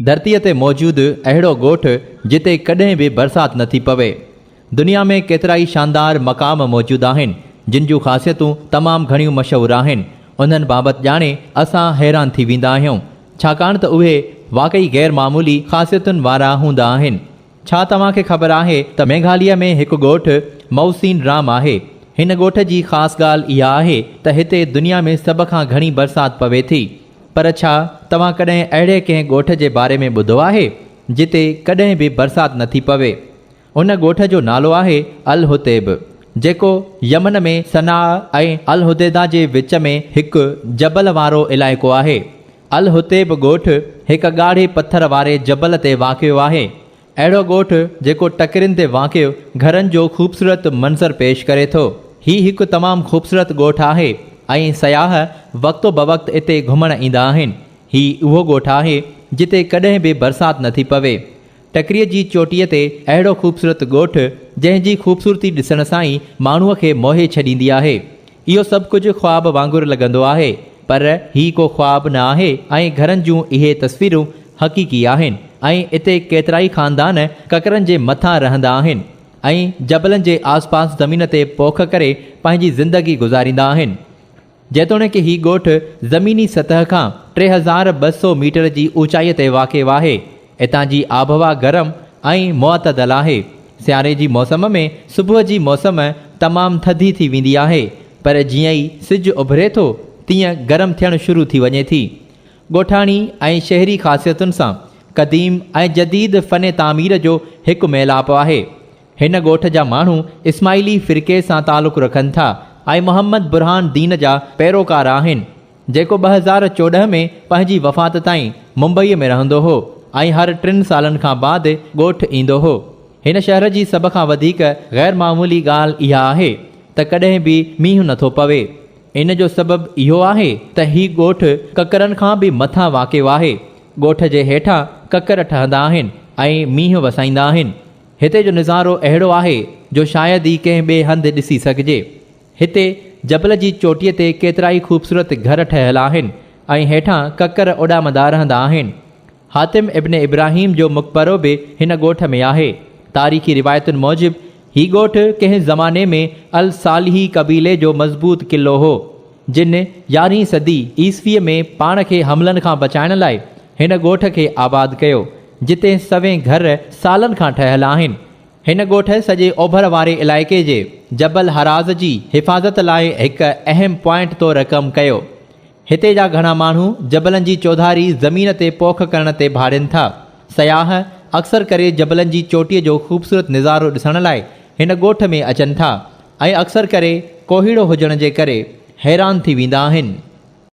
ڌرتيء تي موجود اهڙو ڳوٺ جتي ڪڏهن به برسات نه ٿي پوي. دنيا ۾ ڪيترائي شاندار مقام موجود آهن، جن جون خاصيتون تمام گهڻيون مشهور آهن. انهن بابت ڄاڻي اسان حيران ٿي ويندا آهيون، ڇاڪاڻ ته اهي واقعي غير معمولي خاصيتن وارا هوندا آهن. ڇا توهان کي خبر آهي ته ميگهاليه ۾ هڪ ڳوٺ مئوسين رام آهي. هن ڳوٺ جي خاص ڳالهه اها آهي ته هتي دنيا ۾ سڀ کان گهڻي برسات پوي ٿي. پر ڇا توهان ڪڏهن اهڙي ڪنهن ڳوٺ جي باري ۾ ٻڌو آهي جتي ڪڏهن به برسات نٿي پوي؟ ان ڳوٺ جو نالو آهي الحتيب جيڪو يمن ۾ صنعاء ۽ الحديده جي وچ ۾ هڪ جبل وارو علائقو آهي. الحتيب ڳوٺ هڪ ڳاڙهي پٿر واري جبل تي واقع آهي. اهڙو ڳوٺ جيڪو ٽڪرين تي واقع گهرن جو خوبصورت منظر پيش ڪري ٿو. هي هڪ تمام خوبصورت ڳوٺ آهي ۽ سياح وقتو بوقت اتي گهمڻ ايندا آهن. هي اهو ڳوٺ آهي جتي ڪڏهن به برسات نٿي پوي. ٽڪريء جي چوٽيء تي اهڙو خوبصورت ڳوٺ، جنهن جي خوبصورتي ڏسڻ سان ئي ماڻهوء کي موهي ڇڏيندي آهي. اهو سڀ ڪجهه خواب وانگر لڳندو آهي، پر هي ڪو خواب نه آهي ۽ گهرن جون اهي تصويرون حقيقي آهن ۽ اتي ڪيترائي خاندان ڪڪرن جي مٿان رهندا آهن ۽ جبلن جي آسپاس زمين تي پوک ڪري پنهنجي زندگي گذاريندا آهن. جيتوڻيڪ هي ڳوٺ زميني سطح کان 3200 ميٽر جي اوچائيء تي واقع آهي. اتان جي آبهوا گرم ۽ معتدل آهي. سياري جي موسم ۾ صبح جي موسم تمام ٿڌي ٿي ويندي آهي، پر جيئن ئي سج اڀري ٿو، تيئن گرم ٿيڻ شروع ٿي وڃي ٿي. ڳوٺاڻي ۽ شهري خاصيتن سان قديم ۽ جديد فن تعمير جو هڪ ميلاپ آهي. هن ڳوٺ جا ماڻهو اسماعيلي فرقي سان تعلق رکن ٿا ۽ محمد برهان دين جا پيروڪار آهن، جيڪو 2014 ۾ پنهنجي وفات تائين ممبئي ۾ رهندو هو ۽ هر ٽن سالن کان بعد ڳوٺ ايندو هو. هن شهر جي سڀ کان وڌيڪ غير معمولي ڳالهه اها آهي ته ڪڏهن به مينهن نٿو پوي. ان جو سبب اهو آهي ته هي ڳوٺ ڪڪرن کان به مٿان واقع آهي. ڳوٺ جي هيٺان ڪڪر ٺهندا آهن ۽ مينهن وسائيندا آهن. هتي جو نظارو اهڙو آهي جو شايد ئي ڪنهن ٻئي هنڌ ڏسي سگهجي. هتي جبل جي چوٽيء تي ڪيترائي خوبصورت گهر ٺهيل آهن ۽ هيٺان ڪڪر اڏامندا رهندا آهن. حاتم ابن ابراهيم جو مقبرو به هن ڳوٺ ۾ آهي. تاريخي روايتن موجب هي ڳوٺ ڪنهن زماني ۾ الصالحي قبيلي جو مضبوط قلعو هو. جن يارهين صدي عيسويء ۾ پاڻ کي حملن کان بچائڻ لاء هن ڳوٺ کي آباد ڪيو، جتي سوين گهر سالن کان ٺهيل آهن. هن ڳوٺ سڄي اوڀر واري علائقي جي جبل حراز جي حفاظت لاء هڪ اهم پوائنٽ طور ڪم ڪيو. هتي جا گهڻا ماڻهو جبلن جي چوڌاري زمين تي پوک ڪرڻ تي ڀاڙين ٿا. سياح اڪثر ڪري جبلن جي چوٽيء جو خوبصورت نظارو ڏسڻ لاء هن ڳوٺ ۾ اچن ٿا ۽ اڪثر ڪري ڪوهيڙو هجڻ جي ڪري حيران ٿي ويندا آهن.